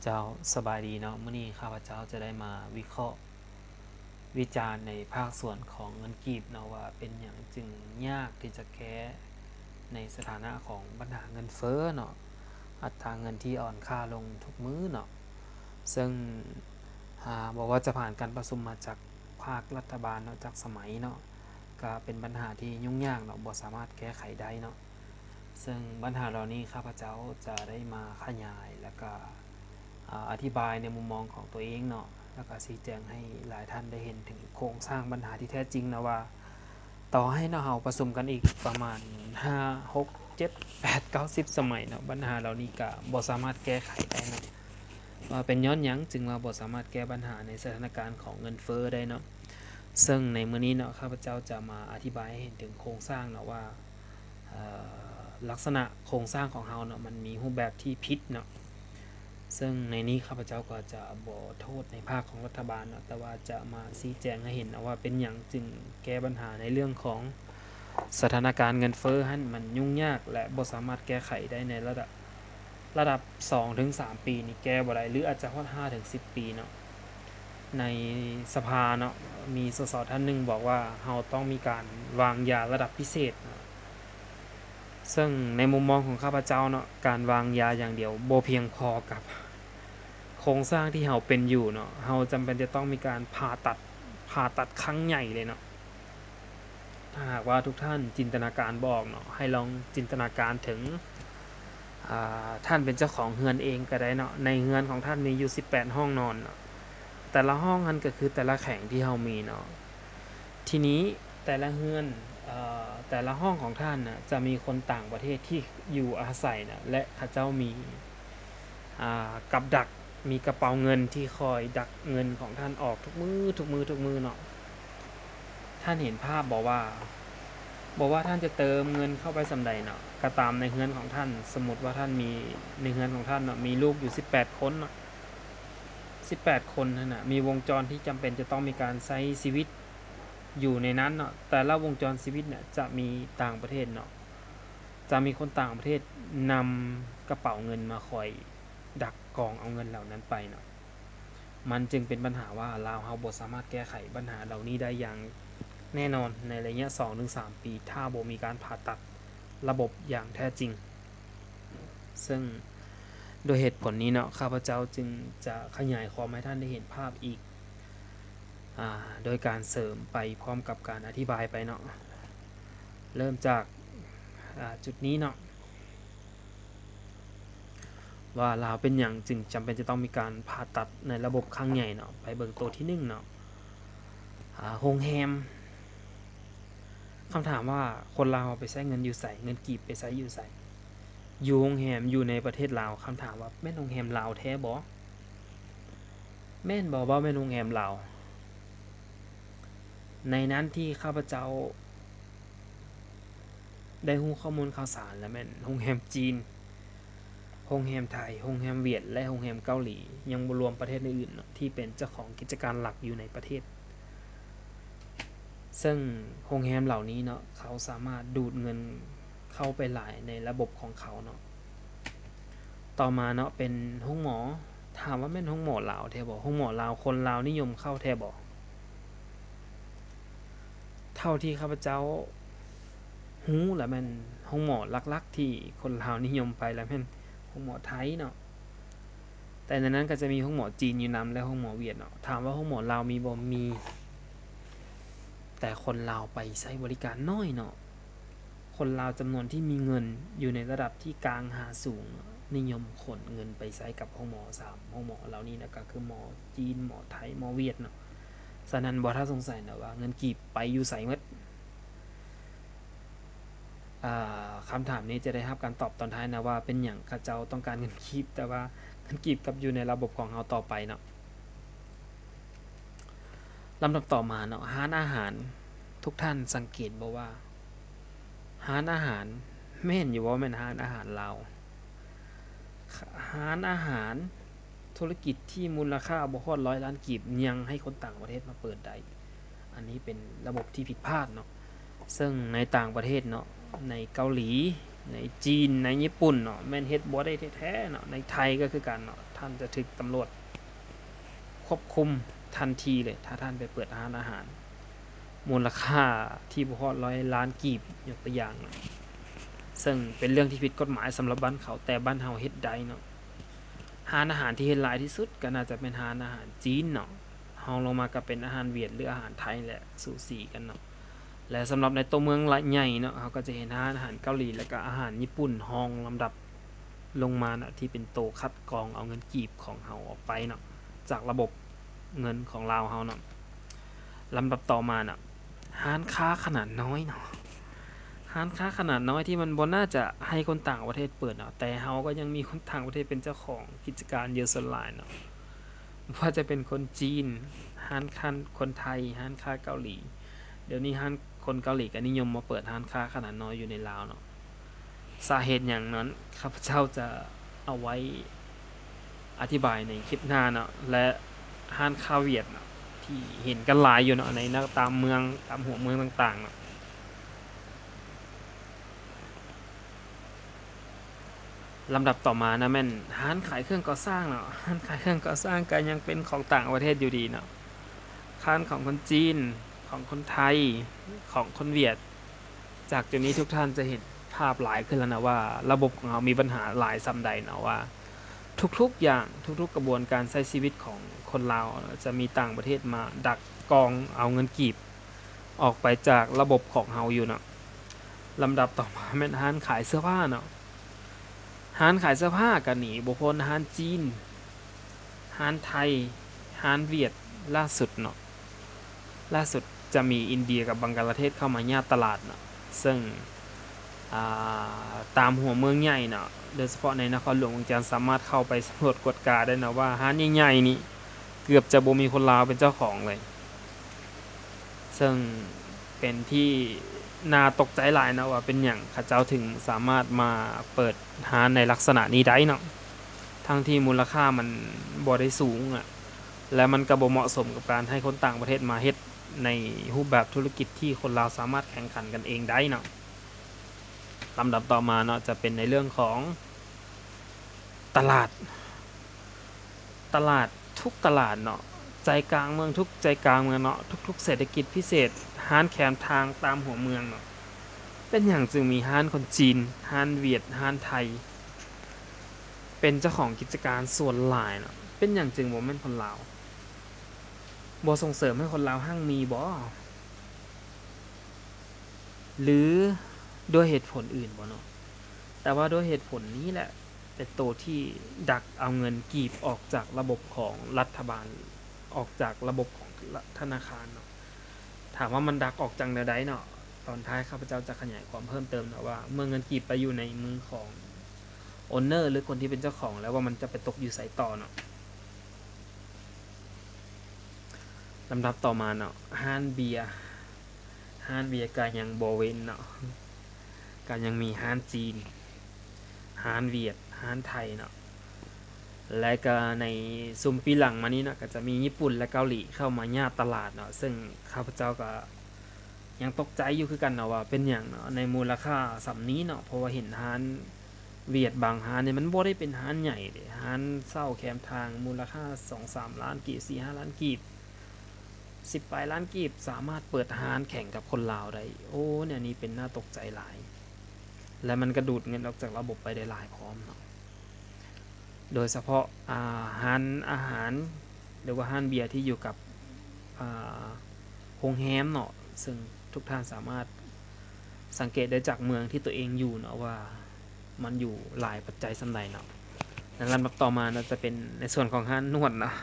ເຈົ້າ ສະບາຍດີເນາະ, ມື້ນີ້ຂ້າພະເຈົ້າຈະໄດ້ມາວິເຄາະວິຈານໃນພາກສ່ວນຂອງເງິນກີບເນາະ ວ່າເປັນຫຍັງຈຶ່ງຍາກທີ່ຈະແກ້ໃນສະຖານະຂອງບັນຫາເງິນເຟີ້ເນາະ, ອັດຕາເງິນທີ່ອ່ອນຄ່າລົງທຸກມື້ເນາະ. ເຊິ່ງ ອາ ບໍ່ວ່າຈະຜ່ານການປະຊຸມມາຈາກພາກລັດຖະບານເນາະ, ຈາກສະໄໝເນາະ, ກະເປັນບັນຫາທີ່ຫຍຸ້ງຍາກເນາະ, ບໍ່ສາມາດແກ້ໄຂໄດ້ເນາະ. ເຊິ່ງບັນຫາເຫຼົ່ານີ້ຂ້າພະເຈົ້າຈະໄດ້ມາຂະຫຍາຍ ແລ້ວກະ ອາ ອະທິບາຍໃນມຸມມອງຂອງຕົວເອງເນາະ, ແລ້ວກະຊີ້ແຈງໃຫ້ຫຼາຍທ່ານໄດ້ເຫັນເຖິງໂຄງສ້າງບັນຫາທີ່ແທ້ຈິງນະວ່າ ຕໍ່ໃຫ້ເນາະ ເຮົາປະຊຸມກັນອີກປະມານຫ້າ ຫົກ ເຈັດ ແປດ ເກົ້າ ສິບ ສະໄໝເນາະ, ບັນຫາເຫຼົ່ານີ້ກະບໍ່ສາມາດແກ້ໄຂໄດ້ເນາະ ວ່າເປັນຍ້ອນຫຍັງຈຶ່ງວ່າບໍ່ສາມາດແກ້ບັນຫາໃນສະຖານະການຂອງເງິນເຟີ້ໄດ້ເນາະ. ເຊິ່ງໃນມື້ນີ້ເນາະ ຂ້າພະເຈົ້າຈະມາອະທິບາຍໃຫ້ເຫັນເຖິງໂຄງສ້າງເນາະວ່າ ເອີ ລັກສະນະໂຄງສ້າງຂອງເຮົາເນາະ ມັນມີຮູບແບບທີ່ຜິດເນາະ. ເຊິ່ງໃນນີ້ຂ້າພະເຈົ້າກໍຈະບໍ່ໂທດໃນພາກຂອງລັດຖະບານເນາະ, ແຕ່ວ່າຈະມາຊີ້ແຈງໃຫ້ເຫັນເນາະວ່າເປັນຫຍັງຈຶ່ງແກ້ບັນຫາໃນເລື່ອງຂອງສະຖານະການເງິນເຟີ້ຫັ້ນມັນຫຍຸ້ງຍາກ ແລະ ບໍ່ສາມາດແກ້ໄຂໄດ້ໃນລະດັບ ລະດັບສອງເຖິງສາມປີນີ້ແກ້ບໍ່ໄດ້ ຫຼື ອາດຈະຮອດຫ້າເຖິງສິບປີເນາະ. ໃນສະພາເນາະ ມີ ສສ ທ່ານໜຶ່ງບອກວ່າ ເຮົາຕ້ອງມີການວາງຢາລະດັບພິເສດເນາະ. ເຊິ່ງໃນມຸມມອງຂອງຂ້າພະເຈົ້າເນາະ ການວາງຢາຢ່າງດຽວບໍ່ພຽງພໍກັບໂຄງສ້າງທີ່ເຮົາເປັນຢູ່ເນາະ, ເຮົາຈຳເປັນຈະຕ້ອງມີການຜ່າຕັດ, ຜ່າຕັດຄັ້ງໃຫຍ່ເລີຍເນາະ. ຖ້າຫາກວ່າທຸກທ່ານຈິນຕະນາການບໍ່ອອກເນາະ, ໃຫ້ລອງຈິນຕະນາການເຖິງ ອາ ທ່ານເປັນເຈົ້າຂອງເຮືອນເອງກໍໄດ້ເນາະ. ໃນເຮືອນຂອງທ່ານມີຢູ່ສິບແປດຫ້ອງນອນເນາະ, ແຕ່ລະຫ້ອງຫັ້ນກໍຄືແຕ່ລະແຂວງທີ່ເຮົາມີເນາະ. ທີນີ້ແຕ່ລະເຮືອນ ເອີ ແຕ່ລະຫ້ອງຂອງທ່ານນະ ຈະມີຄົນຕ່າງປະເທດທີ່ຢູ່ອາໄສນະ ແລະ ເຂົາເຈົ້າມີ ອາ ກັບດັກ ມີກະເປົາເງິນທີ່ຄອຍດັກເງິນຂອງທ່ານອອກທຸກມື້ ທຸກມື້ ທຸກມື້ເນາະ. ທ່ານເຫັນພາບບໍ່ວ່າ ບໍ່ວ່າທ່ານຈະເຕີມເງິນເຂົ້າໄປສ່ຳໃດເນາະ ກະຕາມໃນເຮືອນຂອງທ່ານ, ສົມມຸດວ່າທ່ານມີ ໃນເຮືອນຂອງທ່ານເນາະ ມີລູກຢູ່ສິບແປດຄົນເນາະ, ສິບແປດຄົນຫັ້ນນະ ມີວົງຈອນທີ່ຈຳເປັນຈະຕ້ອງມີການໃຊ້ຊີວິດຢູ່ໃນນັ້ນເນາະ. ແຕ່ລະວົງຈອນຊີວິດເນຍ ຈະມີຕ່າງປະເທດເນາະ, ຈະມີຄົນຕ່າງປະເທດນຳກະເປົາເງິນມາຄອຍດັກກອງເອົາເງິນເຫຼົ່ານັ້ນໄປເນາະ. ມັນຈຶ່ງເປັນບັນຫາວ່າ ລາວເຮົາບໍ່ສາມາດແກ້ໄຂບັນຫາເຫຼົ່ານີ້ໄດ້ຢ່າງແນ່ນອນໃນໄລຍະສອງເຖິງສາມປີ ຖ້າບໍ່ມີການຜ່າຕັດລະບົບຢ່າງແທ້ຈິງ. ເຊິ່ງໂດຍເຫດຜົນນີ້ເນາະ ຂ້າພະເຈົ້າຈຶ່ງຈະຂະຫຍາຍຄວາມໃຫ້ທ່ານໄດ້ເຫັນພາບອີກ ອາ ໂດຍການເສີມໄປພ້ອມກັບການອະທິບາຍໄປເນາະ. ເລີ່ມຈາກ ອາ ຈຸດນີ້ເນາະ ວ່າລາວເປັນຫຍັງຈຶ່ງຈຳເປັນຈະຕ້ອງມີການຜ່າຕັດໃນລະບົບຄັ້ງໃຫຍ່ເນາະ. ໄປເບິ່ງໂຕທີໜຶ່ງເນາະ ອາ ໂຮງແຮມ. ຄຳຖາມວ່າ ຄົນລາວເຮົາໄປໃຊ້ເງິນຢູ່ໃສ? ເງິນກີບໄປໃຊ້ຢູ່ໃສ? ຢູ່ໂຮງແຮມ ຢູ່ໃນປະເທດລາວ. ຄຳຖາມວ່າ ແມ່ນໂຮງແຮມລາວແທ້ບໍ່? ແມ່ນບໍ່? ບໍ່ແມ່ນໂຮງແຮມລາວ. ໃນນັ້ນທີ່ຂ້າພະເຈົ້າໄດ້ຮູ້ຂໍ້ມູນຂ່າວສານ ລະແມ່ນໂຮງແຮມຈີນ, ໂຮງແຮມໄທ, ໂຮງແຮມຫວຽດ ແລະ ໂຮງແຮມເກົາຫຼີ, ຍັງບໍ່ລວມປະເທດອື່ນໆເນາະ ທີ່ເປັນເຈົ້າຂອງກິດຈະການຫຼັກຢູ່ໃນປະເທດ. ເຊິ່ງໂຮງແຮມເຫຼົ່ານີ້ເນາະ ເຂົາສາມາດດູດເງິນເຂົ້າໄປຫຼາຍໃນລະບົບຂອງເຂົາເນາະ. ຕໍ່ມາເນາະ ເປັນໂຮງໝໍ. ຖາມວ່າແມ່ນໂຮງໝໍລາວແທ້ບໍ່? ໂຮງໝໍລາວ ຄົນລາວນິຍົມເຂົ້າແທ້ບໍ່? ເທົ່າທີ່ຂ້າພະເຈົ້າຮູ້ລະແມ່ນໂຮງໝໍຫຼັກໆທີ່ຄົນລາວນິຍົມໄປລະແມ່ນໂຮງໝໍໄທເນາະ. ແຕ່ໃນນັ້ນກໍຈະມີໂຮງໝໍຈີນຢູ່ນຳ ແລະ ໂຮງໝໍຫວຽດເນາະ. ຖາມວ່າໂຮງໝໍລາວມີບໍ່? ມີ. ແຕ່ຄົນລາວໄປໃຊ້ບໍລິການໜ້ອຍເນາະ. ຄົນລາວຈຳນວນທີ່ມີເງິນຢູ່ໃນລະດັບທີ່ກາງຫາສູງເນາະ ນິຍົມຂົນເງິນໄປໃຊ້ກັບໂຮງໝໍສາມໂຮງໝໍເຫຼົ່ານີ້ນະ, ກໍຄືໝໍຈີນ, ໝໍໄທ, ໝໍຫວຽດເນາະ. ສະນັ້ນບໍ່ຕ້ອງສົງໄສນະວ່າເງິນກີບໄປຢູ່ໃສໝົດ. ອາ ຄຳຖາມນີ້ຈະໄດ້ຮັບການຕອບຕອນທ້າຍນະວ່າ ເປັນຫຍັງເຂົາເຈົ້າຕ້ອງການເງິນກີບ ແຕ່ວ່າເງິນກີບກັບຢູ່ໃນລະບົບຂອງເຮົາຕໍ່ໄປເນາະ. ລຳດັບຕໍ່ມາເນາະ ຮ້ານອາຫານ. ທຸກທ່ານສັງເກດບໍ່ວ່າ ຮ້ານອາຫານ ແມ່ນຢູ່ບໍ່ ແມ່ນຮ້ານອາຫານລາວ? ຮ້ານອາຫານ ທຸລະກິດທີ່ມູນລະຄ່າບໍ່ຮອດຮ້ອຍລ້ານກີບ ຍັງໃຫ້ຄົນຕ່າງປະເທດມາເປີດໄດ້. ອັນນີ້ເປັນລະບົບທີ່ຜິດພາດເນາະ. ເຊິ່ງໃນຕ່າງປະເທດເນາະ ໃນເກົາຫຼີ ໃນຈີນ ໃນຍີ່ປຸ່ນເນາະ ແມ່ນເຮັດບໍ່ໄດ້ແທ້ໆເນາະ. ໃນໄທກໍຄືກັນເນາະ ທ່ານຈະຖືກຕຳຫຼວດຄວບຄຸມທັນທີເລີຍ ຖ້າທ່ານໄປເປີດຮ້ານອາຫານມູນລະຄ່າທີ່ບໍ່ຮອດຮ້ອຍລ້ານກີບ ຍົກຕົວຢ່າງເນາະ, ເຊິ່ງເປັນເລື່ອງທີ່ຜິດກົດໝາຍສຳລັບບ້ານເຂົາ, ແຕ່ບ້ານເຮົາເຮັດໄດ້ເນາະ. ຮ້ານອາຫານທີ່ເຮັດຫຼາຍທີ່ສຸດກໍໜ້າຈະແມ່ນຮ້ານອາຫານຈີນເນາະ, ຮອງລົງມາກໍເປັນອາຫານຫວຽດ ຫຼື ອາຫານໄທແຫຼະ ສູສີກັນເນາະ. ແລະ ສຳລັບໃນຕົວເມືອງລະໃຫຍ່ເນາະ ເຮົາກໍຈະເຫັນຮ້ານອາຫານເກົາຫຼີ ແລະ ກໍອາຫານຍີ່ປຸ່ນຮອງລຳດັບລົງມາເນາະ ທີ່ເປັນໂຕຄັດກອງເອົາເງິນກີບຂອງເຮົາອອກໄປເນາະ ຈາກລະບົບເງິນຂອງລາວເຮົາເນາະ. ລຳດັບຕໍ່ມາເນາະ ຮ້ານຄ້າຂະໜາດນ້ອຍເນາະ, ຮ້ານຄ້າຂະໜາດນ້ອຍທີ່ມັນບໍ່ໜ້າຈະໃຫ້ຄົນຕ່າງປະເທດເປີດເນາະ, ແຕ່ເຮົາກໍຍັງມີຄົນຕ່າງປະເທດເປັນເຈົ້າຂອງກິດຈະການຢູ່ສ່ວນຫຼາຍເນາະ. ບໍ່ວ່າຈະເປັນຄົນຈີນ, ຮ້ານຄ້າຄົນໄທ, ຮ້ານຄ້າເກົາຫຼີ. ດຽວນີ້ຮ້ານຄົນເກົາຫຼີກໍນິຍົມມາເປີດຮ້ານຄ້າຂະໜາດນ້ອຍຢູ່ໃນລາວເນາະ. ສາເຫດຫຍັງນັ້ນ ຂ້າພະເຈົ້າຈະເອົາໄວ້ອະທິບາຍໃນຄລິບໜ້າເນາະ. ແລະ ຮ້ານຄ້າຫວຽດເນາະ ທີ່ເຫັນກັນຫຼາຍຢູ່ເນາະ ໃນຕາມເມືອງ, ຕາມຫົວເມືອງຕ່າງໆເນາະ. ລຳດັບຕໍ່ມານະແມ່ນຮ້ານຂາຍເຄື່ອງກໍ່ສ້າງເນາະ, ຮ້ານຂາຍເຄື່ອງກໍ່ສ້າງກໍຍັງເປັນຂອງຕ່າງປະເທດຢູ່ດີເນາະ, ຮ້ານຂອງຄົນຈີນ, ຂອງຄົນໄທ, ຂອງຄົນຫວຽດ. ຈາກຈຸດນີ້ທຸກທ່ານຈະເຫັນພາບຫຼາຍຂຶ້ນແລ້ວນະວ່າ ລະບົບຂອງເຮົາມີບັນຫາຫຼາຍສ່ຳໃດເນາະ, ວ່າທຸກໆຢ່າງ, ທຸກໆກະບວນການໃຊ້ຊີວິດຂອງຄົນລາວ ຈະມີຕ່າງປະເທດມາດັກກອງເອົາເງິນກີບ ອອກໄປຈາກລະບົບຂອງເຮົາຢູ່ເນາະ. ລຳດັບຕໍ່ມາແມ່ນຮ້ານຂາຍເສື້ອຜ້າເນາະ, ຮ້ານຂາຍເສື້ອຜ້າກໍໜີບໍ່ພົ້ນຮ້ານຈີນ, ຮ້ານໄທ, ຮ້ານຫວຽດ. ລ່າສຸດເນາະ, ລ່າສຸດຈະມີອິນເດຍກັບບັງກາລາເທດເຂົ້າມາຍາດຕະຫຼາດເນາະ, ເຊິ່ງ ອ່າ ຕາມຫົວເມືອງໃຫຍ່ເນາະ ໂດຍສະເພາະໃນນະຄອນຫຼວງວຽງຈັນ ສາມາດເຂົ້າໄປສຳຫຼວດກວດກາໄດ້ເນາະ ວ່າຮ້ານໃຫຍ່ໆນີ້ເກືອບຈະບໍ່ມີຄົນລາວເປັນເຈົ້າຂອງເລີຍ. ເຊິ່ງເປັນທີ່ໜ້າຕົກໃຈຫຼາຍເນາະ ວ່າເປັນຫຍັງເຂົາເຈົ້າເຖິງສາມາດມາເປີດຮ້ານໃນລັກສະນະນີ້ໄດ້ເນາະ, ທັງທີ່ມູນລະຄ່າມັນບໍ່ໄດ້ສູງອະ ແລະ ມັນກໍບໍ່ເໝາະສົມກັບການໃຫ້ຄົນຕ່າງປະເທດມາເຮັດໃນຮູບແບບທຸລະກິດທີ່ຄົນລາວສາມາດແຂ່ງຂັນກັນເອງໄດ້ເນາະ. ລຳດັບຕໍ່ມາເນາະ ຈະເປັນໃນເລື່ອງຂອງຕະຫຼາດ, ຕະຫຼາດ ທຸກຕະຫຼາດເນາະ, ໃຈກາງເມືອງ ທຸກໃຈກາງເມືອງເນາະ, ທຸກໆເສດຖະກິດພິເສດ, ຮ້ານແຄມທາງຕາມຫົວເມືອງເນາະ. ເປັນຫຍັງຈຶ່ງມີຮ້ານຄົນຈີນ, ຮ້ານຫວຽດ, ຮ້ານໄທ ເປັນເຈົ້າຂອງກິດຈະການສ່ວນຫຼາຍເນາະ? ເປັນຫຍັງຈຶ່ງບໍ່ແມ່ນຄົນລາວ? ບໍ່ສົ່ງເສີມໃຫ້ຄົນລາວຮັ່ງມີບໍ? ຫຼື ດ້ວຍເຫດຜົນອື່ນບໍເນາະ? ແຕ່ວ່າດ້ວຍເຫດຜົນນີ້ແຫຼະ ເປັນໂຕທີ່ດັກເອົາເງິນກີບອອກຈາກລະບົບຂອງລັດຖະບານ, ອອກຈາກລະບົບຂອງທະນາຄານເນາະ. ຖາມວ່າມັນດັກອອກຈັ່ງແນວໃດເນາະ? ຕອນທ້າຍຂ້າພະເຈົ້າຈະຂະຫຍາຍຄວາມເພີ່ມເຕີມເນາະວ່າ ເມື່ອເງິນກີບໄປຢູ່ໃນມືຂອງ owner ຫຼື ຄົນທີ່ເປັນເຈົ້າຂອງແລ້ວ ວ່າມັນຈະໄປຕົກຢູ່ໃສຕໍ່ເນາະ. ລຳດັບຕໍ່ມາເນາະ, ຮ້ານເບຍ, ຮ້ານເບຍກໍຍັງບໍ່ເວັ້ນເນາະ, ກໍຍັງມີຮ້ານຈີນ, ຮ້ານຫວຽດ, ຮ້ານໄທເນາະ. ແລະກະໃນຊຸມປີຫຼັງມານີ້ເນາະ ກະຈະມີຍີ່ປຸ່ນ ແລະ ເກົາຫຼີເຂົ້າມາຍາດຕະຫຼາດເນາະ, ເຊິ່ງຂ້າພະເຈົ້າກະຍັງຕົກໃຈຢູ່ຄືກັນເນາະ ວ່າເປັນຫຍັງເນາະ ໃນມູນລະຄ່າສ່ຳນີ້ເນາະ, ເພາະວ່າເຫັນຮ້ານຫວຽດບາງຮ້ານນີ້ ມັນບໍ່ໄດ້ເປັນຮ້ານໃຫຍ່ເດ້, ຮ້ານເຊົ່າແຄມທາງມູນລະຄ່າສອງສາມລ້ານກີບ, ສີ່ຫ້າລ້ານກີບ, ສິບປາຍລ້ານກີບ ສາມາດເປີດຮ້ານແຂ່ງກັບຄົນລາວໄດ້. ໂອ້ ແນວນີ້ເປັນໜ້າຕົກໃຈຫຼາຍ ແລະ ມັນກະດູດເງິນອອກຈາກລະບົບໄປໄດ້ຫຼາຍພ້ອມເນາະ. ໂດຍສະເພາະ ອ່າ ຮ້ານອາຫານ ຫຼືວ່າຮ້ານເບຍທີ່ຢູ່ກັບ ອ່າ ໂຮງແຮມເນາະ, ເຊິ່ງທຸກທ່ານສາມາດສັງເກດໄດ້ຈາກເມືອງທີ່ຕົວເອງຢູ່ເນາະ ວ່າມັນຢູ່ຫຼາຍປັດໄຈສ່ຳໃດເນາະ. ແລະ ລຳດັບຕໍ່ມາເນາະ ຈະເປັນໃນສ່ວນຂອງຮ້ານນວດເນາະ,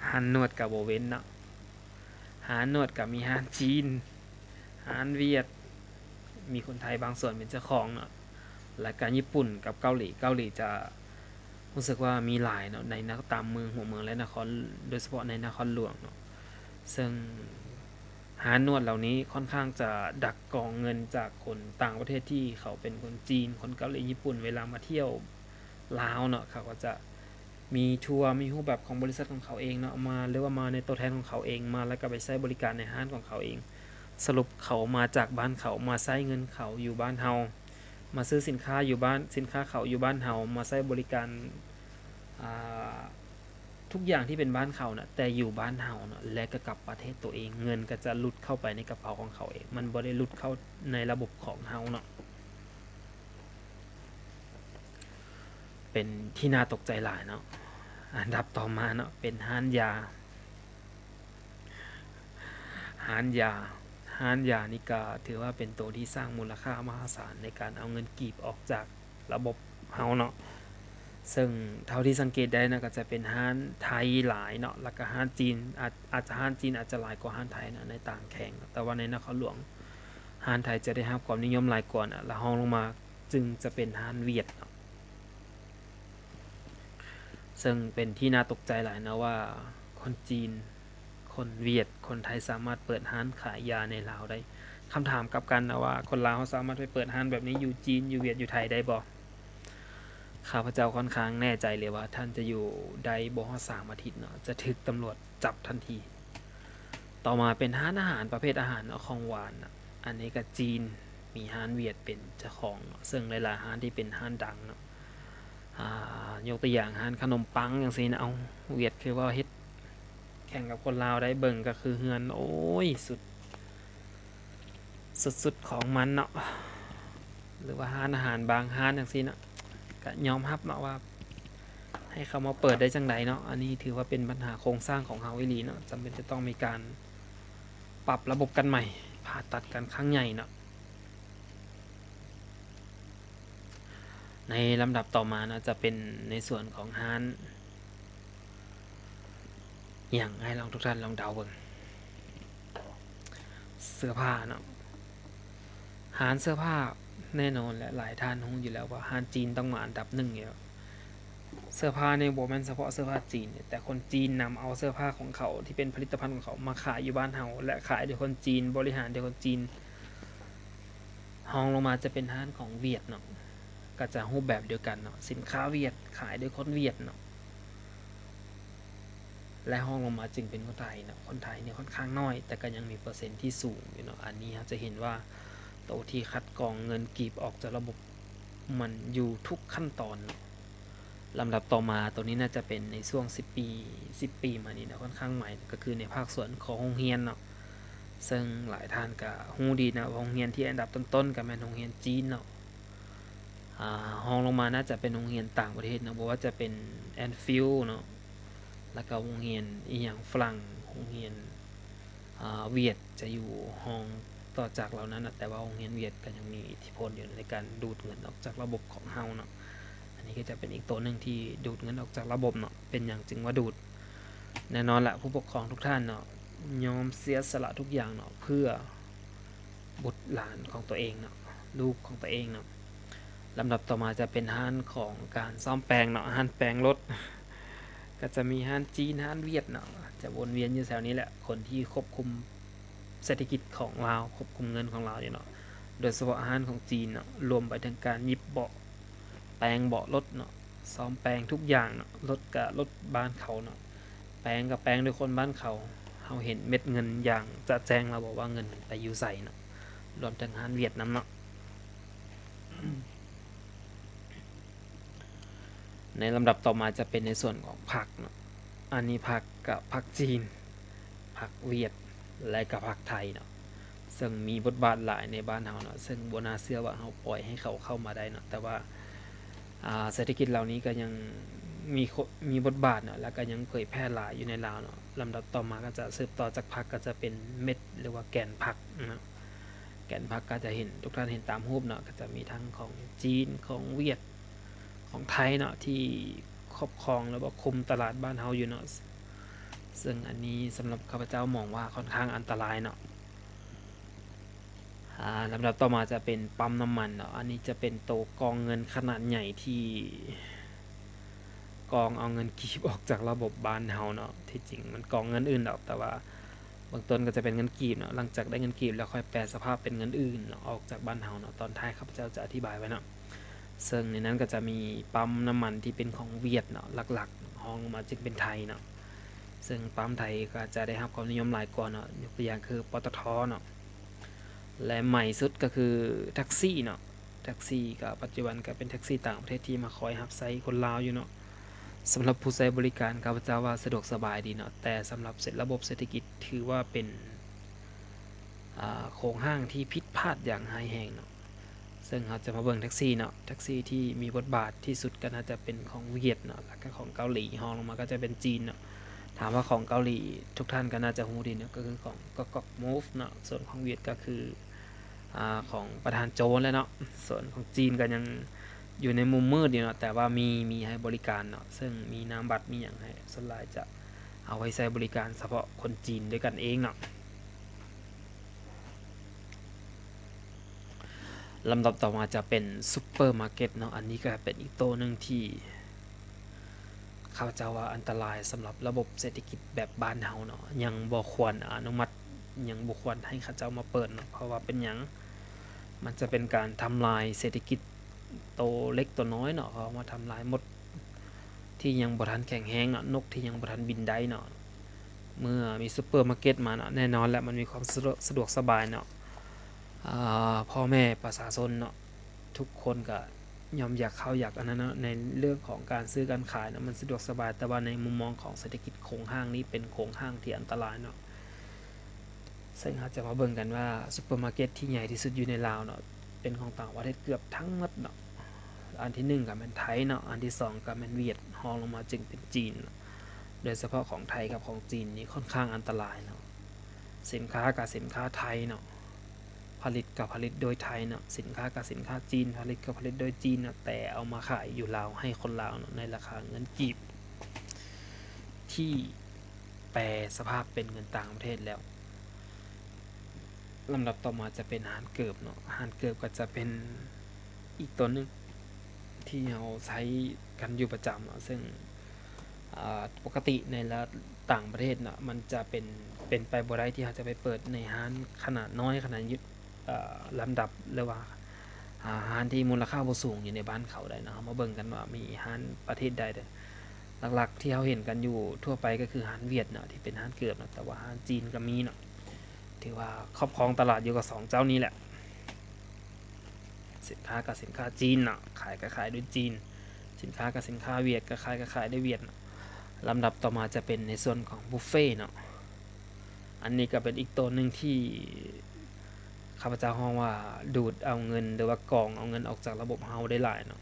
ຮ້ານນວດກະບໍ່ເວັ້ນເນາະ. ຮ້ານນວດກໍມີຮ້ານຈີນ, ຮ້ານຫວຽດ, ມີຄົນໄທບາງສ່ວນເປັນເຈົ້າຂອງເນາະ, ແລະກະຍີ່ປຸ່ນກັບເກົາຫຼີ, ເກົາຫຼີຈະຮູ້ສຶກວ່າມີຫຼາຍເນາະ ໃນນະ ຕາມເມືອງ ຫົວເມືອງ ແລະນະຄອນ, ໂດຍສະເພາະໃນນະຄອນຫຼວງເນາະ. ເຊິ່ງຮ້ານນວດເຫຼົ່ານີ້ຂ້ອນຂ້າງຈະດັກກອງເງິນຈາກຄົນຕ່າງປະເທດທີ່ເຂົາເປັນຄົນຈີນ, ຄົນເກົາຫຼີ, ຍີ່ປຸ່ນ ເວລາມາທ່ຽວລາວເນາະ, ເຂົາກໍຈະ ມີທົວ ມີຮູບແບບຂອງບໍລິສັດຂອງເຂົາເອງເນາະ ມາ ຫຼືວ່າມາໃນຕົວແທນຂອງເຂົາເອງ ມາແລ້ວກໍໄປໃຊ້ບໍລິການໃນຮ້ານຂອງເຂົາເອງ. ສະຫຼຸບເຂົາມາຈາກບ້ານເຂົາ ມາໃຊ້ເງິນເຂົາຢູ່ບ້ານເຮົາ, ມາຊື້ສິນຄ້າຢູ່ບ້ານ, ສິນຄ້າເຂົາຢູ່ບ້ານເຮົາ, ມາໃຊ້ບໍລິການ ອ່າ ທຸກຢ່າງທີ່ເປັນບ້ານເຂົານະ, ແຕ່ຢູ່ບ້ານເຮົາເນາະ ແລະກໍກັບປະເທດຕົວເອງ, ເງິນກໍຈະຫຼຸດເຂົ້າໄປໃນກະເປົາຂອງເຂົາເອງ, ມັນບໍ່ໄດ້ຫຼຸດເຂົ້າໃນລະບົບຂອງເຮົາເນາະ. ເປັນທີ່ໜ້າຕົກໃຈຫຼາຍເນາະ. ອັນດັບຕໍ່ມາເນາະ ເປັນຮ້ານຢາ. ຮ້ານຢາ, ຮ້ານຢານີ້ກໍຖືວ່າເປັນໂຕທີ່ສ້າງມູນລະຄ່າມະຫາສານໃນການເອົາເງິນກີບອອກຈາກລະບົບເຮົາເນາະ. ເຊິ່ງເທົ່າທີ່ສັງເກດໄດ້ນະ ກໍຈະເປັນຮ້ານໄທຫຼາຍເນາະ, ແລ້ວກໍຮ້ານຈີນ ອາດ ອາດຈະ ຮ້ານຈີນອາດຈະຫຼາຍກວ່າຮ້ານໄທນະ ໃນຕ່າງແຂວງ, ແຕ່ວ່າໃນນະຄອນຫຼວງ ຮ້ານໄທຈະໄດ້ຮັບຄວາມນິຍົມຫຼາຍກວ່ານະ, ແລ້ວຮອງລົງມາຈຶ່ງຈະເປັນຮ້ານຫວຽດເນາະ. ເຊິ່ງເປັນທີ່ໜ້າຕົກໃຈຫຼາຍນະວ່າ ຄົນຈີນ, ຄົນຫວຽດ, ຄົນໄທສາມາດເປີດຮ້ານຂາຍຢາໃນລາວໄດ້. ຄຳຖາມກັບກັນນະວ່າ ຄົນລາວເຮົາສາມາດໄປເປີດຮ້ານແບບນີ້ຢູ່ຈີນ, ຢູ່ຫວຽດ, ຢູ່ໄທໄດ້ບໍ່? ຂ້າພະເຈົ້າຂ້ອນຂ້າງແນ່ໃຈເລີຍວ່າ ທ່ານຈະຢູ່ໄດ້ບໍ່ຮອດສາມອາທິດເນາະ, ຈະຖືກຕຳຫຼວດຈັບທັນທີ. ຕໍ່ມາເປັນຮ້ານອາຫານ ປະເພດອາຫານເນາະ, ຂອງຫວານນະ. ອັນນີ້ກໍຈີນ, ມີຮ້ານຫວຽດເປັນເຈົ້າຂອງເນາະ, ເຊິ່ງຫຼາຍໆຮ້ານທີ່ເປັນຮ້ານດັງເນາະ, ອ່າ ຍົກຕົວຢ່າງຮ້ານຂະໜົມປັງຈັ່ງຊີ້ນະ, ເອົາ ຫວຽດຄືວ່າເຮັດແຂ່ງກັບຄົນລາວໄດ້, ເບິ່ງກໍຄືເຮືອນ ໂອ້ຍ ສຸດ ສຸດໆຂອງມັນເນາະ. ຫຼືວ່າຮ້ານອາຫານບາງຮ້ານຈັ່ງຊີ້ນະ, ກະຍອມຮັບເນາະວ່າ ໃຫ້ເຂົາມາເປີດໄດ້ຈັ່ງໃດເນາະ. ອັນນີ້ຖືວ່າເປັນບັນຫາໂຄງສ້າງຂອງເຮົາອີ່ຫຼີເນາະ, ຈຳເປັນຈະຕ້ອງມີການປັບລະບົບກັນໃໝ່, ຜ່າຕັດກັນຄັ້ງໃຫຍ່ເນາະ. ໃນລຳດັບຕໍ່ມາເນາະ ຈະເປັນໃນສ່ວນຂອງຮ້ານ ຫຍັງ ໃຫ້ລອງ ທຸກທ່ານລອງເດົາເບິ່ງ. ເສື້ອຜ້າເນາະ, ຮ້ານເສື້ອຜ້າ ແນ່ນອນແຫຼະ ຫຼາຍທ່ານຮູ້ຢູ່ແລ້ວວ່າຮ້ານຈີນຕ້ອງມາອັນດັບໜຶ່ງຢູ່ແລ້ວ. ເສື້ອຜ້ານີ້ບໍ່ແມ່ນສະເພາະເສື້ອຜ້າຈີນ, ແຕ່ຄົນຈີນນຳເອົາເສື້ອຜ້າຂອງເຂົາທີ່ເປັນຜະລິດຕະພັນຂອງເຂົາມາຂາຍຢູ່ບ້ານເຮົາ ແລະ ຂາຍໂດຍຄົນຈີນ, ບໍລິຫານໂດຍຄົນຈີນ. ຮອງລົງມາຈະເປັນຮ້ານຂອງຫວຽດເນາະ, ກໍຈະຮູບແບບດຽວກັນເນາະ, ສິນຄ້າຫວຽດ ຂາຍໂດຍຄົນຫວຽດເນາະ. ແລະ ຮອງລົງມາຈຶ່ງເປັນຄົນໄທເນາະ, ຄົນໄທນີ້ຂ້ອນຂ້າງໜ້ອຍ ແຕ່ກໍຍັງມີເປີເຊັນທີ່ສູງຢູ່ເນາະ. ອັນນີ້ເຮົາຈະເຫັນວ່າ ໂຕທີ່ຄັດກອງເງິນກີບອອກຈາກລະບົບ ມັນຢູ່ທຸກຂັ້ນຕອນເນາະ. ລຳດັບຕໍ່ມາ ໂຕນີ້ໜ້າຈະເປັນໃນຊ່ວງສິບປີ ສິບປີມານີ້ນະ, ຂ້ອນຂ້າງໃໝ່ ກໍຄືໃນພາກສ່ວນຂອງໂຮງຮຽນເນາະ, ເຊິ່ງຫຼາຍທ່ານກໍຮູ້ດີນະ ວ່າໂຮງຮຽນທີ່ອັນດັບຕົ້ນໆ ກໍແມ່ນໂຮງຮຽນຈີນເນາະ. ອາ ຮອງລົງມາໜ້າຈະເປັນໂຮງຮຽນຕ່າງປະເທດເນາະ, ບໍ່ວ່າຈະເປັນແອນຟິວເນາະ, ແລ້ວກໍໂຮງຮຽນອີ່ຫຍັງຝຣັ່ງ, ໂຮງຮຽນ ອາ ຫວຽດຈະຢູ່ຮອງຕໍ່ຈາກເຫຼົ່ານັ້ນນະ, ແຕ່ວ່າໂຮງຮຽນຫວຽດກໍຍັງມີອິດທິພົນຢູ່ໃນການດູດເງິນອອກຈາກລະບົບຂອງເຮົາເນາະ. ອັນນີ້ກໍຈະເປັນອີກໂຕໜຶ່ງທີ່ດູດເງິນອອກຈາກລະບົບເນາະ. ເປັນຫຍັງຈຶ່ງວ່າດູດ? ແນ່ນອນລະ ຜູ້ປົກຄອງທຸກທ່ານເນາະ ຍອມເສຍສະຫຼະທຸກຢ່າງເນາະ ເພື່ອ ບຸດຫຼານຂອງຕົວເອງເນາະ, ລູກຂອງຕົວເອງເນາະ. ລຳດັບຕໍ່ມາຈະເປັນຮ້ານຂອງການສ້ອມແປງເນາະ, ຮ້ານແປງລົດ ກໍຈະມີຮ້ານຈີນ, ຮ້ານຫວຽດເນາະ, ຈະວົນວຽນຢູ່ແຖວນີ້ແຫຼະ. ຄົນທີ່ຄວບຄຸມເສດຖະກິດຂອງລາວ, ຄວບຄຸມເງິນຂອງລາວຢູ່ເນາະ, ໂດຍສະເພາະຮ້ານຂອງຈີນເນາະ, ລວມໄປເຖິງການຫຍິບເບາະ, ແປງເບາະລົດເນາະ. ສ້ອມແປງທຸກຢ່າງເນາະ, ລົດກະລົດບ້ານເຂົາເນາະ, ແປງກະແປງໂດຍຄົນບ້ານເຂົາ. ເຮົາເຫັນເມັດເງິນຢ່າງຈະແຈ້ງແລ້ວບໍ່ວ່າເງິນໄປຢູ່ໃສເນາະ, ລວມເຖິງຮ້ານຫວຽດນຳເນາະ. ໃນລຳດັບຕໍ່ມາຈະເປັນໃນສ່ວນຂອງຜັກເນາະ, ອັນນີ້ຜັກກະຜັກຈີນ, ຜັກຫວຽດ ແລະກະຜັກໄທເນາະ. ເຊິ່ງມີບົດບາດຫຼາຍໃນບ້ານເຮົາເນາະ, ເຊິ່ງບໍ່ໜ້າເຊື່ອວ່າເຮົາປ່ອຍໃຫ້ເຂົາເຂົ້າມາໄດ້ເນາະ, ແຕ່ວ່າ ອາ ເສດຖະກິດເຫຼົ່ານີ້ກໍຍັງມີ ມີບົດບາດເນາະ, ແລ້ວກໍຍັງເຜີຍແຜ່ຫຼາຍຢູ່ໃນລາວເນາະ. ລຳດັບຕໍ່ມາກໍຈະສືບຕໍ່ຈາກຜັກ ກໍຈະເປັນເມັດ ຫຼືວ່າແກ່ນຜັກເນາະ. ແກ່ນຜັກກໍຈະເຫັນ ທຸກທ່ານເຫັນຕາມຮູບເນາະ, ກໍຈະມີທັງຂອງຈີນ, ຂອງຫວຽດ, ຂອງໄທເນາະ ທີ່ຄອບຄອງ ຫຼືວ່າຄຸມຕະຫຼາດບ້ານເຮົາຢູ່ເນາະ. ເຊິ່ງອັນນີ້ສຳລັບຂ້າພະເຈົ້າມອງວ່າຂ້ອນຂ້າງອັນຕະລາຍເນາະ. ອາ ລຳດັບຕໍ່ມາຈະເປັນປ້ຳນ້ຳມັນເນາະ, ອັນນີ້ຈະເປັນໂຕກອງເງິນຂະໜາດໃຫຍ່ທີ່ກອງເອົາເງິນກີບອອກຈາກລະບົບບ້ານເຮົາເນາະ. ທີ່ຈິງມັນກອງເງິນອື່ນດອກ, ແຕ່ວ່າເບື້ອງຕົ້ນກໍຈະເປັນເງິນກີບເນາະ, ຫຼັງຈາກໄດ້ເງິນກີບແລ້ວຄ່ອຍແປສະພາບເປັນເງິນອື່ນເນາະ, ອອກຈາກບ້ານເຮົາເນາະ. ຕອນທ້າຍຂ້າພະເຈົ້າຈະອະທິບາຍໄວ້ເນາະ. ເຊິ່ງໃນນັ້ນກໍຈະມີປ້ຳນ້ຳມັນທີ່ເປັນຂອງຫວຽດເນາະ ຫຼັກໆ, ຮອງລົງມາຈຶ່ງເປັນໄທເນາະ. ເຊິ່ງປ້ຳໄທກໍຈະໄດ້ຮັບຄວາມນິຍົມຫຼາຍກວ່າເນາະ, ຍົກຕົວຢ່າງຄື ປຕທ ເນາະ ແລະ ໃໝ່ສຸດກໍຄື ແທັກຊີ ເນາະ. ແທັກຊີກໍປັດຈຸບັນກໍເປັນແທັກຊີຕ່າງປະເທດທີ່ມາຄອຍຮັບໃຊ້ຄົນລາວຢູ່ເນາະ. ສຳລັບຜູ້ໃຊ້ບໍລິການ ຂ້າພະເຈົ້າວ່າສະດວກສະບາຍດີເນາະ, ແຕ່ສຳລັບເສດ ລະບົບເສດຖະກິດຖືວ່າເປັນ ອາ ໂຄງຮ່າງທີ່ຜິດພາດຢ່າງຮ້າຍແຮງເນາະ. ເຊິ່ງເຮົາຈະມາເບິ່ງແທັກຊີເນາະ, ແທັກຊີທີ່ມີບົດບາດທີ່ສຸດກໍໜ້າຈະເປັນຂອງຫວຽດເນາະ ແລ້ວກໍຂອງເກົາຫຼີ, ຮອງລົງມາກໍຈະເປັນຈີນເນາະ. ຖາມວ່າຂອງເກົາຫຼີ ທຸກທ່ານກໍໜ້າຈະຮູ້ດີເນາະ, ກໍຄືຂອງກອກກອກມູຟເນາະ, ສ່ວນຂອງຫວຽດກໍຄື ອາ ຂອງປະທານໂຈນແຫຼະເນາະ, ສ່ວນຂອງຈີນກໍຍັງຢູ່ໃນມຸມມືດຢູ່ເນາະ, ແຕ່ວ່າມີ ມີໃຫ້ບໍລິການເນາະ, ເຊິ່ງມີນາມບັດມີຫຍັງໃຫ້, ສ່ວນຫຼາຍຈະເອົາໄວ້ໃຊ້ບໍລິການສະເພາະຄົນຈີນດ້ວຍກັນເອງເນາະ. ລຳດັບຕໍ່ມາຈະເປັນຊຸບເປີມາເກັດເນາະ, ອັນນີ້ກໍເປັນອີກໂຕໜຶ່ງທີ່ ເຂົາເຈົ້າວ່າອັນຕະລາຍສຳລັບລະບົບເສດຖະກິດແບບບ້ານເຮົາເນາະ, ຍັງບໍ່ຄວນອະນຸມັດ, ຍັງບໍ່ຄວນໃຫ້ເຂົາເຈົ້າມາເປີດເນາະ. ເພາະວ່າເປັນຫຍັງ? ມັນຈະເປັນການທຳລາຍເສດຖະກິດໂຕເລັກໂຕນ້ອຍເນາະ, ເຂົາເອົາມາທຳລາຍມົດທີ່ຍັງບໍ່ທັນແຂງແຮງເນາະ, ນົກທີ່ຍັງບໍ່ທັນບິນໄດ້ເນາະ. ເມື່ອມີຊຸບເປີມາເກັດມາເນາະ, ແນ່ນອນແຫຼະ ມັນມີຄວາມສະດວກ ສະດວກສະບາຍເນາະ. ອາ ພໍ່ແມ່ປະຊາຊົນເນາະ ທຸກຄົນກໍຍ່ອມຢາກເຂົ້າຢາກອັນນັ້ນເນາະ, ໃນເລື່ອງຂອງການຊື້ການຂາຍເນາະ ມັນສະດວກສະບາຍ, ແຕ່ວ່າໃນມຸມມອງຂອງເສດຖະກິດໂຄງຮ່າງນີ້ເປັນໂຄງຮ່າງທີ່ອັນຕະລາຍເນາະ. ເຊິ່ງເຮົາຈະມາເບິ່ງກັນວ່າ ຊຸບເປີມາເກັດທີ່ໃຫຍ່ທີ່ສຸດຢູ່ໃນລາວເນາະ ເປັນຂອງຕ່າງປະເທດເກືອບທັງໝົດເນາະ. ອັນທີໜຶ່ງກໍແມ່ນໄທເນາະ, ອັນທີສອງກໍແມ່ນຫວຽດ, ຮອງລົງມາຈຶ່ງເປັນຈີນເນາະ. ໂດຍສະເພາະຂອງໄທກັບຂອງຈີນນີ້ຄ່ອນຂ້າງອັນຕະລາຍເນາະ, ສິນຄ້າກໍສິນຄ້າໄທເນາະ ຜະລິດກໍຜະລິດໂດຍໄທເນາະ, ສິນຄ້າກໍສິນຄ້າຈີນ ຜະລິດກໍຜະລິດໂດຍຈີນເນາະ, ແຕ່ເອົາມາຂາຍຢູ່ລາວໃຫ້ຄົນລາວເນາະ ໃນລາຄາເງິນກີບທີ່ແປສະພາບເປັນເງິນຕ່າງປະເທດແລ້ວ. ລຳດັບຕໍ່ມາຈະເປັນຮ້ານເກີບເນາະ, ຮ້ານເກີບກໍຈະເປັນອີກຕົວໜຶ່ງທີ່ເຮົາໃຊ້ກັນຢູ່ປະຈຳເນາະ, ເຊິ່ງ ອາ ປົກກະຕິໃນລະ ຕ່າງປະເທດເນາະ ມັນຈະເປັນ ເປັນໄປບໍ່ໄດ້ທີ່ເຮົາຈະໄປເປີດໃນຮ້ານຂະໜາດນ້ອຍ ຂະໜາດຢູ່ ເອີ ລຳດັບ ຫຼືວ່າ ອາ ຮ້ານທີ່ມູນລະຄ່າບໍ່ສູງຢູ່ໃນບ້ານເຂົາໄດ້ເນາະ. ເຮົາມາເບິ່ງກັນວ່າມີຮ້ານປະເທດໃດເດີ. ຫຼັກໆທີ່ເຮົາເຫັນກັນຢູ່ທົ່ວໄປກໍຄືຮ້ານຫວຽດເນາະ ທີ່ເປັນຮ້ານເກີບເນາະ, ແຕ່ວ່າຮ້ານຈີນກໍມີເນາະ, ຖືວ່າຄອບຄອງຕະຫຼາດຢູ່ກັບສອງເຈົ້ານີ້ແຫຼະ. ສິນຄ້າກໍສິນຄ້າຈີນເນາະ, ຂາຍກໍຂາຍໂດຍຈີນ, ສິນຄ້າກໍສິນຄ້າຫວຽດ, ກໍຂາຍກໍຂາຍໂດຍຫວຽດເນາະ. ລຳດັບຕໍ່ມາຈະເປັນໃນສ່ວນຂອງບຸບເຟເນາະ, ອັນນີ້ກໍເປັນອີກໂຕໜຶ່ງທີ່ຂ້າພະເຈົ້າຮ້ອງວ່າດູດເອົາເງິນ ຫຼືວ່າກອງເອົາເງິນອອກຈາກລະບົບເຮົາໄດ້ຫຼາຍເນາະ.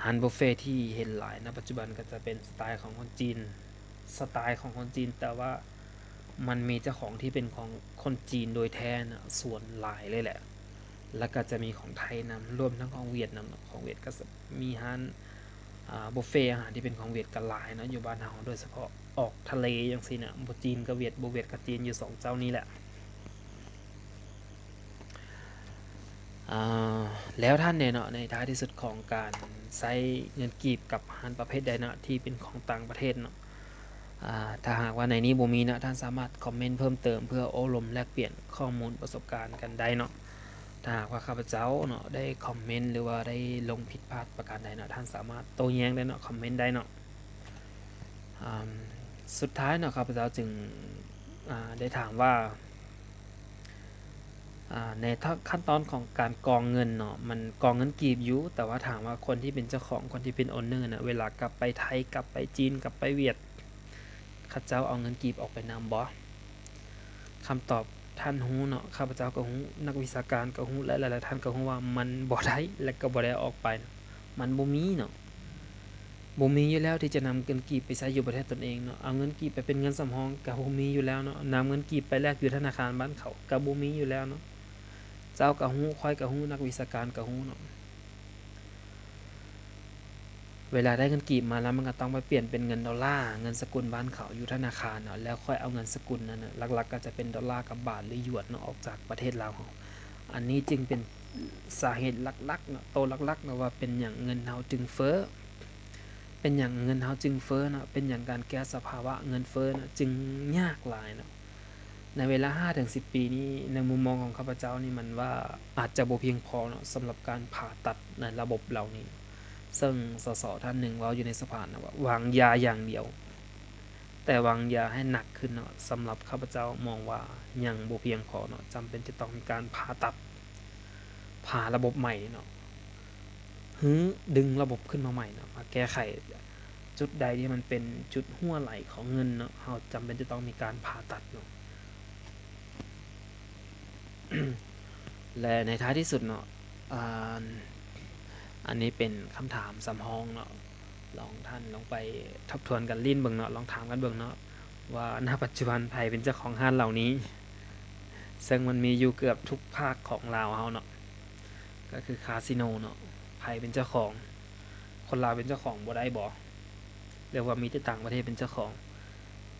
ຮ້ານບຸບເຟທີ່ເຫັນຫຼາຍນະປັດຈຸບັນກໍຈະເປັນສະໄຕຂອງຄົນຈີນ, ສະໄຕຂອງຄົນຈີນ, ແຕ່ວ່າ ມັນມີເຈົ້າຂອງທີ່ເປັນຂອງຄົນຈີນໂດຍແທ້ນະ ສ່ວນຫຼາຍເລີຍແຫຼະ, ແລ້ວກໍຈະມີຂອງໄທນຳ, ລວມທັງຂອງຫວຽດນຳເນາະ. ຂອງຫວຽດກໍມີຮ້ານ ອາ ບຸບເຟອາຫານທີ່ເປັນຂອງຫວຽດກໍຫຼາຍເນາະ ຢູ່ບ້ານເຮົາ, ໂດຍສະເພາະອອກທະເລຈັ່ງຊີ້ນະ, ບໍ່ຈີນກໍຫວຽດ, ບໍ່ຫວຽດກໍຈີນ, ຢູ່ສອງເຈົ້ານີ້ແຫຼະ. ອາ ແລ້ວທ່ານເດເນາະ, ໃນທ້າຍທີ່ສຸດຂອງການໃຊ້ເງິນກີບກັບຮ້ານປະເພດໃດເນາະ ທີ່ເປັນຂອງຕ່າງປະເທດເນາະ? ອາ ຖ້າຫາກວ່າໃນນີ້ບໍ່ມີເນາະ, ທ່ານສາມາດຄອມເມັນເພີ່ມເຕີມເພື່ອໂອ້ລົມແລກປ່ຽນຂໍ້ມູນປະສົບການກັນໄດ້ເນາະ. ຖ້າຫາກວ່າຂ້າພະເຈົ້າເນາະ ໄດ້ຄອມເມັນ ຫຼືວ່າໄດ້ລົງຜິດພາດປະການໃດເນາະ, ທ່ານສາມາດໂຕ້ແຍ້ງໄດ້ເນາະ, ຄອມເມັນໄດ້ເນາະ. ອາ ສຸດທ້າຍເນາະ ຂ້າພະເຈົ້າຈຶ່ງ ອາ ໄດ້ຖາມວ່າ ອາ ໃນຂັ້ນຕອນຂອງການກອງເງິນເນາະ, ມັນກອງເງິນກີບຢູ່, ແຕ່ວ່າຖາມວ່າຄົນທີ່ເປັນເຈົ້າຂອງ, ຄົນທີ່ເປັນໂອນເນີນະ, ເວລາກັບໄປໄທ, ກັບໄປຈີນ, ກັບໄປຫວຽດ, ເຂົາເຈົ້າເອົາເງິນກີບອອກໄປນຳບໍ່? ຄຳຕອບທ່ານຮູ້ເນາະ, ຂ້າພະເຈົ້າກໍຮູ້, ນັກວິຊາການກໍຮູ້ ແລະ ຫຼາຍໆທ່ານກໍຮູ້ວ່າມັນບໍ່ໄດ້ ແລະ ກໍບໍ່ໄດ້ເອົາອອກໄປ. ມັນບໍ່ມີເນາະ, ບໍ່ມີຢູ່ແລ້ວທີ່ຈະນຳເງິນກີບໄປໃຊ້ຢູ່ປະເທດຕົນເອງເນາະ. ເອົາເງິນກີບໄປເປັນເງິນສຳຮອງກໍບໍ່ມີຢູ່ແລ້ວເນາະ, ນຳເງິນກີບໄປແລກຢູ່ທະນາຄານບ້ານເຂົາກໍບໍ່ມີຢູ່ແລ້ວເນາະ. ເຈົ້າກໍຮູ້, ຂ້ອຍກໍຮູ້, ນັກວິຊາການກໍຮູ້ເນາະ. ເວລາໄດ້ເງິນກີບມາແລ້ວ ມັນກໍຕ້ອງໄປປ່ຽນເປັນເງິນໂດລາ, ເງິນສະກຸນບ້ານເຂົາຢູ່ທະນາຄານເນາະ, ແລ້ວຄ່ອຍເອົາເງິນສະກຸນນັ້ນນະ, ຫຼັກໆກໍຈະເປັນໂດລາກັບບາດ ຫຼື ຢວນເນາະ, ອອກຈາກປະເທດລາວເຮົາ. ອັນນີ້ຈຶ່ງເປັນສາເຫດຫຼັກໆເນາະ, ໂຕຫຼັກໆເນາະ ວ່າເປັນຫຍັງເງິນເຮົາຈຶ່ງເຟີ້, ເປັນຫຍັງເງິນເຮົາຈຶ່ງເຟີ້ເນາະ, ເປັນຫຍັງການແກ້ສະພາວະເງິນເຟີ້ເນາະ ຈຶ່ງຍາກຫຼາຍເນາະ. ໃນເວລາຫ້າເຖິງສິບປີນີ້ ໃນມຸມມອງຂອງຂ້າພະເຈົ້ານີ້ ມັນວ່າອາດຈະບໍ່ພຽງພໍເນາະ ສຳລັບການຜ່າຕັດໃນລະບົບເຫຼົ່ານີ້. ເຊິ່ງ ສສ ທ່ານໜຶ່ງເວົ້າຢູ່ໃນສະພານະວ່າ ວາງຢາຢ່າງດຽວ, ແຕ່ວາງຢາໃຫ້ໜັກຂຶ້ນເນາະ, ສຳລັບຂ້າພະເຈົ້າມອງວ່າຍັງບໍ່ພຽງພໍເນາະ, ຈຳເປັນຈະຕ້ອງມີການຜ່າຕັດ, ຜ່າລະບົບໃໝ່ເນາະ. ຮືດຶງລະບົບຂຶ້ນມາໃໝ່ເນາະ ມາແກ້ໄຂຈຸດໃດທີ່ມັນເປັນຈຸດຮົ່ວໄຫຼຂອງເງິນເນາະ ເຮົາຈຳເປັນຈະຕ້ອງມີການຜ່າຕັດເນາະ. ແລະ ໃນທ້າຍທີ່ສຸດເນາະ ອ່າ ອັນນີ້ເປັນຄຳຖາມສຳຮອງເນາະ ລອງທ່ານລອງໄປທົບທວນກັນຫຼິ້ນເບິ່ງເນາະ ລອງຖາມກັນເບິ່ງເນາະ ວ່າ ນະ ປັດຈຸບັນໃຜເປັນເຈົ້າຂອງຮ້ານເຫຼົ່ານີ້? ເຊິ່ງມັນມີຢູ່ເກືອບທຸກພາກຂອງລາວເຮົາເນາະ ກໍຄືຄາສິໂນເນາະ ໃຜເປັນເຈົ້າຂອງ? ຄົນລາວເປັນເຈົ້າຂອງບໍ່ໄດ້ບໍ? ຫຼືວ່າມີແຕ່ຕ່າງປະເທດເປັນເຈົ້າຂອງ?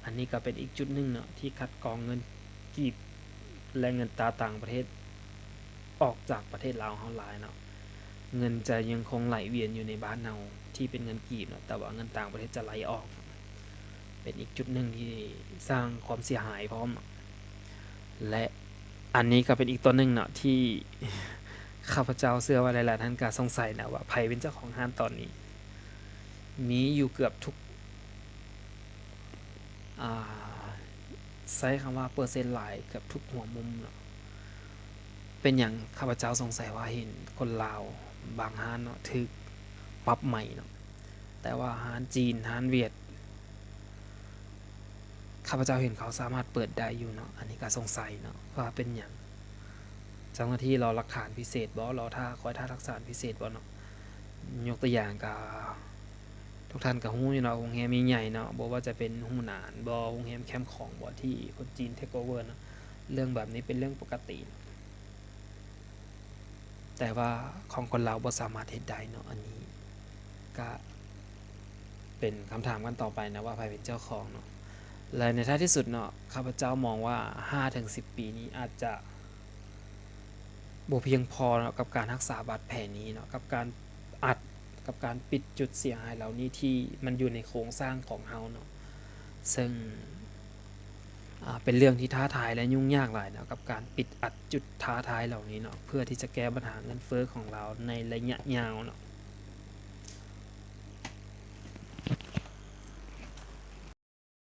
ອັນນີ້ກໍເປັນອີກຈຸດໜຶ່ງເນາະ ທີ່ຄັດກອງເງິນກີບ ແລະ ເງິນຕາຕ່າງປະເທດ ອອກຈາກປະເທດລາວເຮົາຫຼາຍເນາະ. ເງິນຈະຍັງຄົງໄຫຼວຽນຢູ່ໃນບ້ານເຮົາທີ່ເປັນເງິນກີບເນາະ ແຕ່ວ່າເງິນຕ່າງປະເທດຈະໄຫຼອອກ ເປັນອີກຈຸດໜຶ່ງທີ່ສ້າງຄວາມເສຍຫາຍພ້ອມເນາະ. ແລະ ອັນນີ້ກໍເປັນອີກຕົວໜຶ່ງເນາະ ທີ່ຂ້າພະເຈົ້າເຊື່ອວ່າຫຼາຍໆທ່ານກໍສົງໄສນະວ່າໃຜເປັນເຈົ້າຂອງຮ້ານຕອນນີ້? ມີຢູ່ເກືອບທຸກ ອ່າ ໃຊ້ຄຳວ່າເປີເຊັນຫຼາຍເກືອບທຸກຫົວມຸມເນາະ. ເປັນຫຍັງຂ້າພະເຈົ້າສົງໄສວ່າເຫັນຄົນລາວບາງຮ້ານເນາະ ຖືກປັບໃໝເນາະ ແຕ່ວ່າຮ້ານຈີນ ຮ້ານຫວຽດ ຂ້າພະເຈົ້າເຫັນເຂົາສາມາດເປີດໄດ້ຢູ່ເນາະ. ອັນນີ້ກໍສົງໄສເນາະວ່າເປັນຫຍັງ ເຈົ້າໜ້າທີ່ລໍຫຼັກຖານພິເສດບໍ? ລໍຖ້າ ຄອຍຖ້າຫຼັກຖານພິເສດບໍເນາະ? ຍົກຕົວຢ່າງກໍ ທຸກທ່ານກໍຮູ້ຢູ່ເນາະ ໂຮງແຮມໃຫຍ່ໆເນາະ ບໍ່ວ່າຈະເປັນຫູໜານບໍ ໂຮງແຮມແຄມຂອງບໍ ທີ່ຄົນຈີນເທກໂອເວີເນາະ ເລື່ອງແບບນີ້ເປັນເລື່ອງປົກກະຕິ. ແຕ່ວ່າຂອງຄົນລາວບໍ່ສາມາດເຮັດໄດ້ເນາະ. ອັນນີ້ກະເປັນຄຳຖາມກັນຕໍ່ໄປນະວ່າໃຜເປັນເຈົ້າຂອງເນາະ. ແລະ ໃນທ້າຍທີ່ສຸດເນາະ ຂ້າພະເຈົ້າມອງວ່າຫ້າເຖິງສິບປີນີ້ອາດຈະບໍ່ພຽງພໍເນາະ ກັບການຮັກສາບາດແຜນີ້ເນາະ ກັບການອັດ ກັບການປິດຈຸດເສຍຫາຍເຫຼົ່ານີ້ທີ່ມັນຢູ່ໃນໂຄງສ້າງຂອງເຮົາເນາະ. ເຊິ່ງ ອ່າ ເປັນເລື່ອງທີ່ທ້າທາຍ ແລະ ຫຍຸ້ງຍາກຫຼາຍເນາະ ກັບການປິດອັດຈຸດທ້າທາຍເຫຼົ່ານີ້ເນາະ ເພື່ອທີ່ຈະແກ້ບັນຫາເງິນເຟີ້ຂອງລາວໃນໄລຍະຍາວເນາະ.